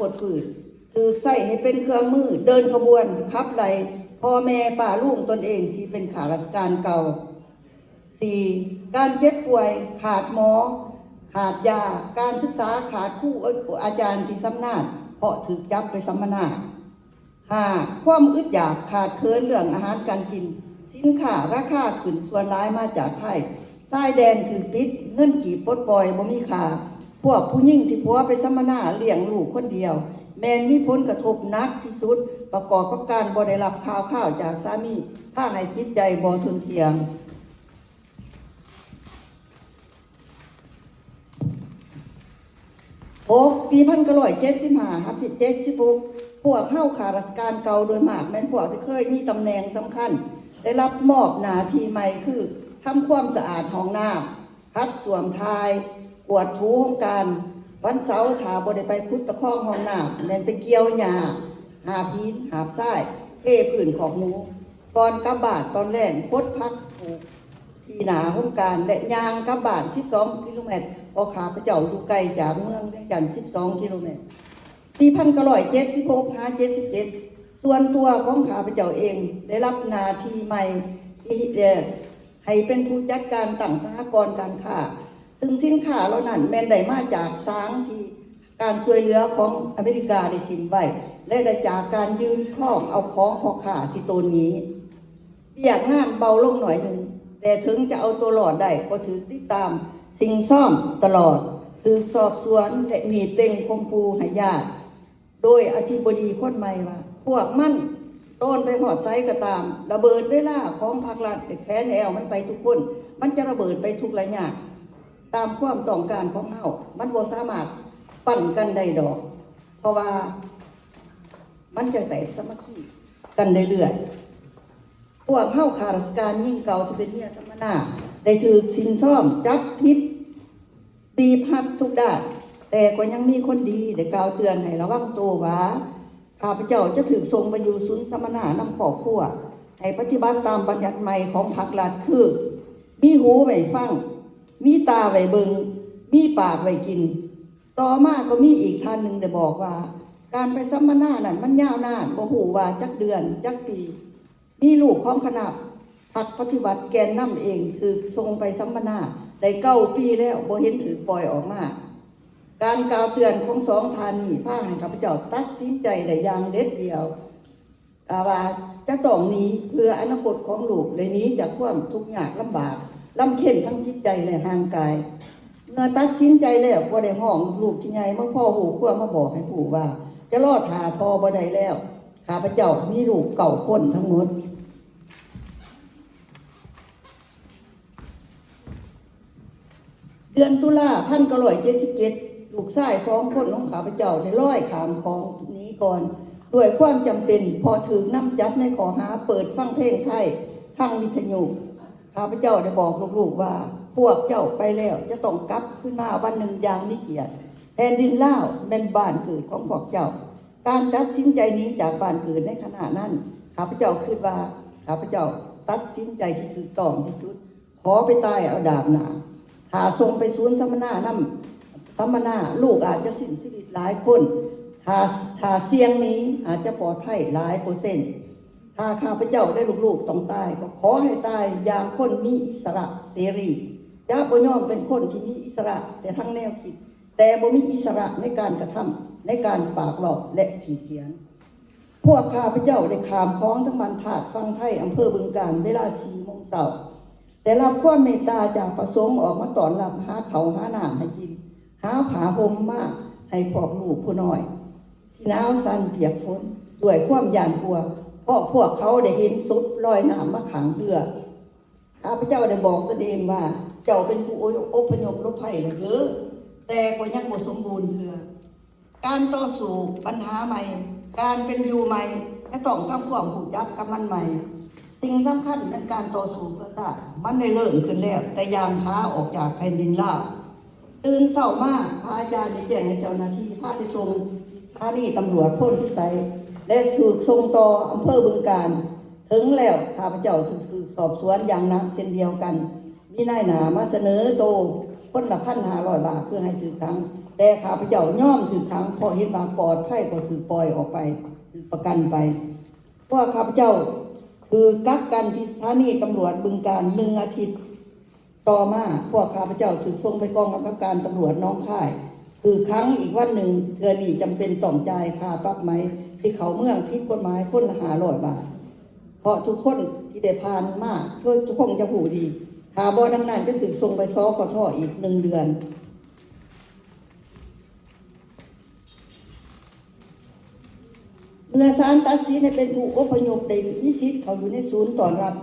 ກດຝືດ ຖືກໃຊ້ໃຫ້ເປັນເຄື່ອງມືເດີນຂະບວນຂັບໄລ່ພໍ່ແມ່ປ້າລຸງຕົນເອງທີ່ເປັນຂ້າລາຊະການເກົ່າ. ສີ່, ການເຈັບປ່ວຍ, ຂາດໝໍ, ຂາດຢາ, ການສຶກສາ, ຂາດຄູອາຈານທີ່ຊຳນານ ເພາະຖືກຈັບໄປສຳມະນາ. ຫ້າ, ຄວາມອຶດຢາກ, ຂາດເຂີນເລື່ອງອາຫານການກິນ, ສິນຄ້າລາຄາຂຶ້ນສ່ວນຫຼາຍມາຈາກໄທ, ຊາຍແດນຖືກປິດ, ເງິນກີບປົດປ່ອຍບໍ່ມີຄ່າ, ພວກຜູ້ຍິງທີ່ຜົວໄປສຳມະນາລ້ຽງລູກຄົນດຽວ ແມ່ນມີຜົນກະທົບໜັກທີ່ສຸດ ປະກອບກັບການບໍ່ໄດ້ຮັບຂ່າວຄາວຈາກສາມີ ພາໃຫ້ຈິດໃຈບໍ່ທົນທ່ຽງ. ຫົກ, ປີພັນເກົ້າຮ້ອຍເຈັດສິບຫ້າ ຫາ ເຈັດສິບຫົກ ພວກເຮົາຂ້າລາຊະການເກົ່າໂດຍມາກແມ່ນພວກທີ່ເຄີຍມີຕຳແໜ່ງສຳຄັນ ໄດ້ຮັບມອບໜ້າທີ່ໃໝ່ຄື ທຳຄວາມສະອາດຫ້ອງນ້ຳ, ຂັດສ້ວມຖ່າຍ, ກວດຖູໂຮງການ. ວັນເສົາຖ້າບໍ່ໄດ້ໄປຂຸດຕະຄອງຫ້ອງນ້ຳ ແມ່ນໄປກ່ຽວຫຍ້າ, ຫາບຫີນ, ຫາບຊາຍ, ເທພື້ນຄອກໝູ. ກ່ອນກັບບ້ານຕອນແລງ ປົດຜັກປູກທີ່ໜ້າໂຮງການ ແລະ ຍ່າງກັບບ້ານສິບສອງກິໂລແມັດ, ເພາະຂ້າພະເຈົ້າຢູ່ໄກຈາກເມືອງວຽງຈັນສິບສອງກິໂລແມັດ. ປີພັນເກົ້າຮ້ອຍເຈັດສິບຫົກ ຫາ ເຈັດສິບເຈັດ ສ່ວນຕົວຂອງຂ້າພະເຈົ້າເອງໄດ້ຮັບໜ້າທີ່ໃໝ່ທີ່ ເອີ ໃຫ້ເປັນຜູ້ຈັດການຕັ້ງສະຫະກອນການຄ້າ, ຊຶ່ງສິນຄ້າເຫຼົ່ານັ້ນແມ່ນໄດ້ມາຈາກສາງທີ່ການຊ່ວຍເຫຼືອຂອງອາເມລິກາໄດ້ຖິ້ມໄວ້ ແລະ ໄດ້ຈາກການຢືມຄອງເອົາຂອງພໍ່ຄ້າທີ່ໂຕນໜີ. ວຽກງານເບົາລົງໜ້ອຍໜຶ່ງ, ແຕ່ເຖິງຈະເອົາຕົວລອດໄດ້ ກໍຖືກຕິດຕາມ, ສິ້ງຊອມຕະຫຼອດ, ຖືກສອບສວນ ແລະ ມີດເຕັງຂົ່ມຂູ່ໃຫ້ຍ້າຍ ໂດຍອະທິບໍດີຄົນໃໝ່ວ່າ ພວກມັນໂຕນໄປຮອດໃສກໍຕາມ, ລະເບີດເວລາຂອງພັກລັດແຂນແອວມັນໄປທຸກຄົນ, ມັນຈະລະເບີດໄປທຸກໄລຍະ ຕາມຄວາມຕ້ອງການຂອງເຮົາ. ມັນບໍ່ສາມາດປັ້ນກັນໄດ້ດອກ, ເພາະວ່າມັນຈະແຕກສາມັກຄີກັນເລື້ອຍໆ. ພວກເຮົາຂ້າລາຊະການຍິງເກົ່າທີ່ເປັນເມຍສຳມະນາ ໄດ້ຖືກສິ້ນຊອມ, ຈັບຜິດ, ບີບຮັດທຸກດ້ານ, ແຕ່ກໍຍັງມີຄົນດີໄດ້ກ່າວເຕືອນໃຫ້ລະວັງໂຕວ່າ ຂ້າພະເຈົ້າຈະຖືກສົ່ງໄປຢູ່ສູນສຳມະນານຳຄອບຄົວ, ໃຫ້ປະຕິບັດຕາມບັນຍັດໃໝ່ຂອງພັກລັດ ຄື ມີຫູໄວ້ຟັງ, ມີຕາໄວ້ເບິ່ງ, ມີປາກໄວ້ກິນ. ຕໍ່ມາກໍມີອີກທ່ານໜຶ່ງໄດ້ບອກວ່າ ການໄປສຳມະນານັ້ນມັນຍາວນານ, ບໍ່ຮູ້ວ່າຈັກເດືອນ, ຈັກປີ. ມີລູກຂອງຄະນະພັກປະຕິວັດແກນນຳເອງຖືກສົ່ງໄປສຳມະນາໄດ້ເກົ້າປີແລ້ວ ບໍ່ເຫັນຖືກປ່ອຍອອກມາ. ການກ່າວເຕືອນຂອງສອງທ່ານນີ້ພາໃຫ້ຂ້າພະເຈົ້າຕັດສິນໃຈໄດ້ຢ່າງເດັດດ່ຽວ ວ່າຈະຕ້ອງໜີເພື່ອອະນາຄົດຂອງລູກ ແລະ ໜີຈາກຄວາມທຸກຍາກລຳບາກ ລຳເຄັນທັງຈິດໃຈ ແລະ ຮ່າງກາຍ. ເມື່ອຕັດສິນໃຈແລ້ວ ກໍໄດ້ຮ້ອງລູກທີ່ໃຫຍ່ມາພໍຮູ້ຄວາມ ມາບອກໃຫ້ຮູ້ວ່າ ຈະລໍຖ້າພໍ່ບໍ່ໄດ້ແລ້ວ. ຂ້າພະເຈົ້າມີລູກເກົ້າຄົນທັງໝົດ. ເດືອນຕຸລາ ພັນເກົ້າຮ້ອຍເຈັດສິບເຈັດ ລູກຊາຍສອງຄົນຂອງຂ້າພະເຈົ້າໄດ້ລອຍຂ້າມຂອງໜີກ່ອນ ດ້ວຍຄວາມຈຳເປັນ ເພາະຖືກນຳຈັບໃນຂໍ້ຫາເປີດຟັງເພງໄທທາງວິທະຍຸ. ຂ້າພະເຈົ້າໄດ້ບອກລູກໆວ່າ ພວກເຈົ້າໄປແລ້ວຈະຕ້ອງກັບຄືນມາວັນໜຶ່ງຢ່າງມີກຽດ. ແຜ່ນດິນລາວແມ່ນບ້ານເກີດຂອງພວກເຈົ້າ. ການຕັດສິນໃຈໜີຈາກບ້ານເກີດໃນຂະນະນັ້ນ ຂ້າພະເຈົ້າຄິດວ່າ ຂ້າພະເຈົ້າຕັດສິນໃຈທີ່ຖືກຕ້ອງທີ່ສຸດ. ຂໍໄປຕາຍເອົາດາບໜ້າ. ຖ້າສົ່ງໄປສູນສຳມະນານຳ ສຳມະນາ ລູກອາດຈະສິ້ນຊີວິດຫຼາຍຄົນ. ຖ້າ ຖ້າສ່ຽງໜີ ອາດຈະປອດໄພຫຼາຍເປີເຊັນ. ຖ້າຂ້າພະເຈົ້າ ແລະ ລູກໆຕ້ອງຕາຍ ກໍຂໍໃຫ້ຕາຍຢ່າງຄົນມີອິດສະຫຼະເສລີ. ຈະບໍ່ຍອມເປັນຄົນທີ່ມີອິດສະຫຼະແຕ່ທາງແນວຄິດ ແຕ່ບໍ່ມີອິດສະຫຼະໃນການກະທຳ, ໃນການປາກເວົ້າ ແລະ ຂີດຂຽນ. ພວກຂ້າພະເຈົ້າໄດ້ຂ້າມຂອງທາງບ້ານທາດຝັ່ງໄທ ອຳເພີບຶງການ ເວລາສີ່ໂມງເຊົ້າ. ໄດ້ຮັບຄວາມເມດຕາຈາກພະສົງອອກມາຕ້ອນຮັບ, ຫາເຂົ້າຫານ້ຳໃຫ້ກິນ, ຫາຜ້າຫົ່ມມາໃຫ້ພວກລູກຜູ້ນ້ອຍ ທີ່ໜາວສັ່ນປຽກຝົນ ດ້ວຍຄວາມຢ້ານກົວ, ເພາະພວກເຂົາໄດ້ເຫັນສົບລອຍນ້ຳມາຂ້າງເຮືອ. ຂ້າພະເຈົ້າໄດ້ບອກຕົນເອງວ່າ ເຈົ້າເປັນຜູ້ອົບພະຍົບຫຼົບໄພແລ້ວເດີ, ແຕ່ກໍຍັງບໍ່ສົມບູນເທື່ອ. ການຕໍ່ສູ້ບັນຫາໃໝ່, ການເປັນຢູ່ໃໝ່ ແລະ ຕ້ອງທຳຄວາມຮູ້ຈັກກັບມັນໃໝ່. ສິ່ງສຳຄັນແມ່ນການຕໍ່ສູ້ເພື່ອຊາດ. ມັນໄດ້ເລີ່ມຂຶ້ນແລ້ວ ແຕ່ຍ່າງຂາອອກຈາກແຜ່ນດິນລາວ. ຕື່ນເຊົ້າມາ, ພະອາຈານໄດ້ແຈ້ງໃຫ້ເຈົ້າໜ້າທີ່ພາໄປສົ່ງທີ່ສະຖານີຕຳຫຼວດໂພນພິໄສ ແລະ ຖືກສົ່ງຕໍ່ອຳເພີບຶງການ. ເຖິງແລ້ວ ຂ້າພະເຈົ້າຖືກສອບສວນຢ່າງໜັກເຊັ່ນດຽວກັນ. ມີນາຍໜ້າມາສະເໜີໂຕຄົນລະພັນຫ້າຮ້ອຍບາດ ເພື່ອໃຫ້ຖືກຂັງ. ແຕ່ຂ້າພະເຈົ້າຍອມຖືກຂັງ ເພາະເຫັນວ່າປອດໄພ ກໍຖືກປ່ອຍອອກໄປ ຖືກປະກັນໄປ. ພວກຂ້າພະເຈົ້າຖືກກັກກັນທີ່ສະຖານີຕຳຫຼວດບຶງການໜຶ່ງອາທິດ. ຕໍ່ມາພວກຂ້າພະເຈົ້າຖືກສົ່ງໄປກອງກຳກັບການຕຳຫຼວດໜອງຄາຍ, ຖືກຂັງອີກວັນໜຶ່ງ. ເທື່ອນີ້ຈຳເປັນຕ້ອງຈ່າຍຄ່າປັບໃໝທີ່ເຂົ້າເມືອງຜິດກົດໝາຍຄົນລະຫ້າຮ້ອຍບາດ, ເພາະທຸກຄົນທີ່ໄດ້ຜ່ານມາທຸກຄົນຈະຮູ້ດີ. ຖ້າບໍ່ດັ່ງນັ້ນຈະຖືກສົ່ງໄປ ສກທ ອີກໜຶ່ງເດືອນ. ເມື່ອສານຕັດສິນໃຫ້ເປັນຜູ້ອົບພະຍົບ ໄດ້ມີສິດເຂົ້າຢູ່ໃນສູນຕ້ອນຮັບ,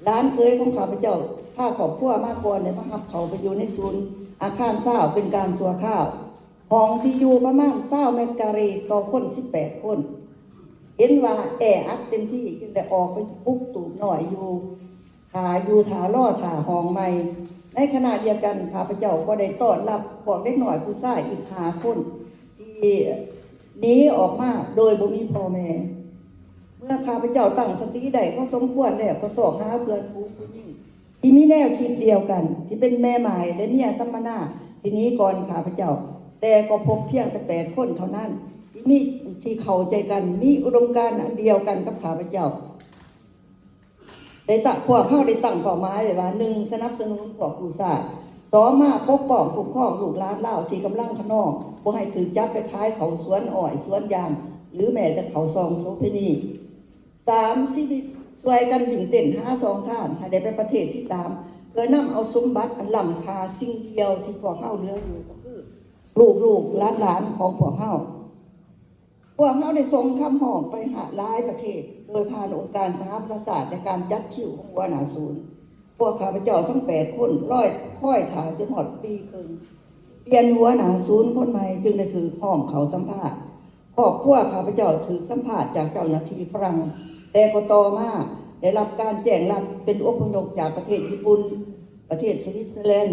ຫຼານເຂີຍຂອງຂ້າພະເຈົ້າພາຄອບຄົວມາກ່ອນ ແລະ ມາຮັບເຂົ້າໄປຢູ່ໃນສູນອາຄານຊາວເປັນການຊົ່ວຄາວ. ຫ້ອງທີ່ຢູ່ປະມານຊາວແມັດກາເຣຕໍ່ຄົນ ສິບແປດຄົນ. ເຫັນວ່າແອອັດເຕັມທີ່ ຈຶ່ງໄດ້ອອກໄປປຸກຕູບນ້ອຍຢູ່ ຖ້າຢູ່ຖ້າ ລໍຖ້າຫ້ອງໃໝ່. ໃນຂະນະດຽວກັນ ຂ້າພະເຈົ້າກໍໄດ້ຕ້ອນຮັບພວກເດັກນ້ອຍຜູ້ຊາຍອີກຫ້າຄົນ ທີ່ໜີອອກມາໂດຍບໍ່ມີພໍ່ແມ່. ເມື່ອຂ້າພະເຈົ້າຕັ້ງສະຕິໄດ້ພໍສົມຄວນແລ້ວ ກໍຊອກຫາເພື່ອນຝູງຜູ້ຍິງທີ່ມີແນວຄິດດຽວກັນ ທີ່ເປັນແມ່ໝ້າຍ ແລະ ເມຍສຳມະນາທີ່ໜີກ່ອນຂ້າພະເຈົ້າ, ແຕ່ກໍພົບພຽງແຕ່ແປດຄົນເທົ່ານັ້ນ ທີ່ມີ ທີ່ເຂົ້າໃຈກັນ, ມີອຸດົມການອັນດຽວກັນກັບຂ້າພະເຈົ້າ. ໄດ້ຕະ ພວກເຮົາໄດ້ຕັ້ງເປົ້າໝາຍໄວ້ວ່າ ໜຶ່ງ ສະໜັບສະໜູນພວກກູ້ຊາດ, ສອງ ມາປົກປ້ອງຄຸ້ມຄອງລູກຫຼານລາວທີ່ກຳລັງຂະນອງ ບໍ່ໃຫ້ຖືກຈັບໄປຂາຍເຂົ້າສວນອ້ອຍ ສວນຢາງ ຫຼື ແມ້ແຕ່ເຂົ້າຊ່ອງໂສເພນີ, ສາມ ຊີວິດຊ່ວຍກັນວິ່ງເຕັ້ນຫາຊ່ອງທາງໃຫ້ໄດ້ໄປປະເທດທີສາມ ເພື່ອນຳເອົາສົມບັດອັນລ້ຳຄ່າສິ່ງດຽວທີ່ພວກເຮົາເຫຼືອຢູ່ ກໍຄືລູກໆຫຼານໆຂອງພວກເຮົາ. ພວກເຮົາໄດ້ສົ່ງຄຳຮ້ອງໄປຫາຫຼາຍປະເທດ ໂດຍຜ່ານອົງການສະຫະປະຊາຊາດ ແລະ ການຈັດຄິວຂອງຫົວໜ້າສູນ. ພວກຂ້າພະເຈົ້າທັງແປດຄົນລອຍ ຄອຍຖ້າຈົນຮອດປີເຄິ່ງ ປ່ຽນຫົວໜ້າສູນຄົນໃໝ່ຈຶ່ງໄດ້ຖືກຮ້ອງເຂົ້າສຳພາດ. ຄອບຄົວຂ້າພະເຈົ້າຖືກສຳພາດຈາກເຈົ້າໜ້າທີ່ຝຣັ່ງ, ແຕ່ກໍຕໍ່ມາໄດ້ຮັບການແຈ້ງລັດເປັນອົບພະຍົບຈາກປະເທດຍີ່ປຸ່ນ, ປະເທດສະວິດເຊີແລນ,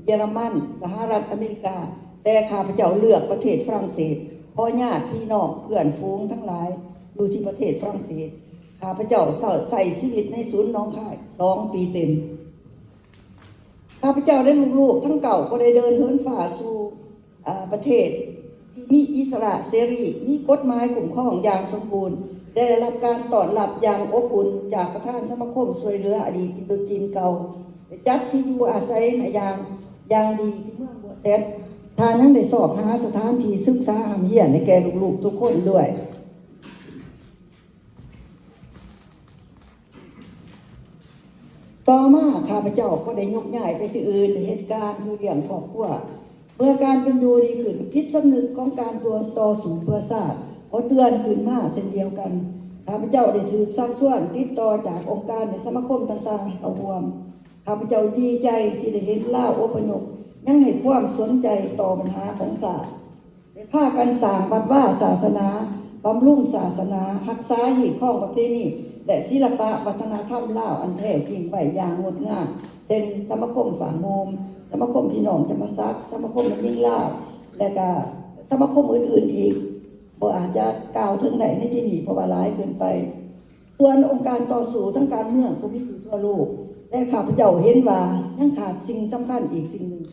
ເຢຍລະມັນ, ສະຫະລັດອາເມລິກາ, ແຕ່ຂ້າພະເຈົ້າເລືອກປະເທດຝຣັ່ງເສດ ເພາະຍາດພີ່ນ້ອງເພື່ອນຝູງທັງຫຼາຍຢູ່ທີ່ປະເທດຝຣັ່ງເສດ. ຂ້າພະເຈົ້າໃຊ້ ໃຊ້ຊີວິດໃນສູນໜອງຄາຍສອງປີເຕັມ. ຂ້າພະເຈົ້າ ແລະ ລູກໆທັງເກົ້າກໍໄດ້ເດີນເຫີນຟ້າສູ່ ອາ ປະເທດທີ່ມີອິດສະຫຼະເສລີ, ມີກົດໝາຍຄຸ້ມຄອງຢ່າງສົມບູນ, ໄດ້ຮັບການຕ້ອນຮັບຢ່າງອົບອຸ່ນຈາກປະທານສະມາຄົມຊ່ວຍເຫຼືອອະດີດອິນໂດຈີນເກົ່າ, ໄດ້ຈັດທີ່ຢູ່ອາໄສໃຫ້ຢ່າງ ຢ່າງດີທີ່ເມືອງບົວແຊດ. ທ່ານຍັງໄດ້ຊອກຫາສະຖານທີ່ສຶກສາຮ່ຳຮຽນໃຫ້ແກ່ລູກໆທຸກຄົນດ້ວຍ. ຕໍ່ມາຂ້າພະເຈົ້າກໍໄດ້ຍົກຍ້າຍໄປທີ່ອື່ນ ເຮັດການຢູ່ລ້ຽງຄອບຄົວ. ເມື່ອການເປັນຢູ່ດີຂຶ້ນ, ຈິດສຳນຶກຂອງການຕໍ່ ຕໍ່ສູ້ເພື່ອຊາດກໍເຕືອນຂຶ້ນມາເຊັ່ນດຽວກັນ. ຂ້າພະເຈົ້າໄດ້ຖືກຊັກຊວນຕິດຕໍ່ຈາກອົງການ ແລະ ສະມາຄົມຕ່າງໆໃຫ້ເຂົ້າຮ່ວມ. ຂ້າພະເຈົ້າດີໃຈທີ່ໄດ້ເຫັນລາວອົບພະຍົບຍັງໃຫ້ຄວາມສົນໃຈຕໍ່ບັນຫາຂອງຊາດ. ໄດ້ພາກັນສ້າງວັດວາສາສະໜາ, ບຳລຸງສາສະໜາ, ຮັກສາຮີດຄອງປະເພນີ ແລະ ສິລະປະວັດທະນະທຳລາວອັນແທ້ຈິງໄວ້ຢ່າງງົດງາມ, ເຊັ່ນ ສະມາຄົມຝາໂຮມ, ສະມາຄົມພີ່ນ້ອງຈຳປາສັກ, ສະມາຄົມແມ່ຍິງລາວ ແລະ ກະສະມາຄົມອື່ນໆອີກ. ບໍ່ອາດຈະກ່າວເຖິງໄດ້ໃນທີ່ນີ້ ເພາະວ່າຫຼາຍເກີນໄປ. ສ່ວນອົງການຕໍ່ສູ້ທາງການເມືອງກໍມີຢູ່ທົ່ວໂລກ, ແຕ່ຂ້າພະເຈົ້າເຫັນວ່າຍັງຂາດສິ່ງສຳຄັນອີກສິ່ງໜຶ່ງ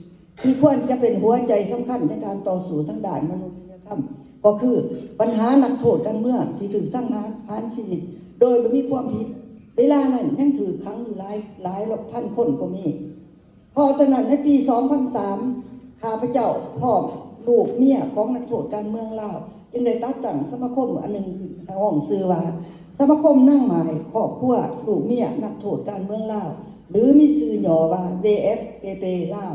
ທີ່ຄວນຈະເປັນຫົວໃຈສຳຄັນໃນການຕໍ່ສູ້ທາງດ້ານມະນຸດສະຍະທຳ, ກໍຄືບັນຫານັກໂທດການເມືອງທີ່ຖືກສັງຫານປະຫານຊີວິດໂດຍບໍ່ມີຄວາມຜິດ. ເວລານັ້ນຍັງຖືກຂັງຢູ່ຫຼາຍ ຫຼາຍພັນຄົນກໍມີ. ເພາະສະນັ້ນ ໃນປີສອງພັນສາມ ຂ້າພະເຈົ້າພ້ອມລູກເມຍຂອງນັກໂທດການເມືອງລາວ ຈຶ່ງໄດ້ຈັດຕັ້ງສະມາຄົມອັນໜຶ່ງຂຶ້ນ ໃຫ້ຮ້ອງຊື່ວ່າ ສະມາຄົມນາງໝ້າຍຄອບຄົວລູກເມຍນັກໂທດການເມືອງລາວ ຫຼື ມີຊື່ຫຍໍ້ວ່າ ເວເອັຟເປເປ ລາວ.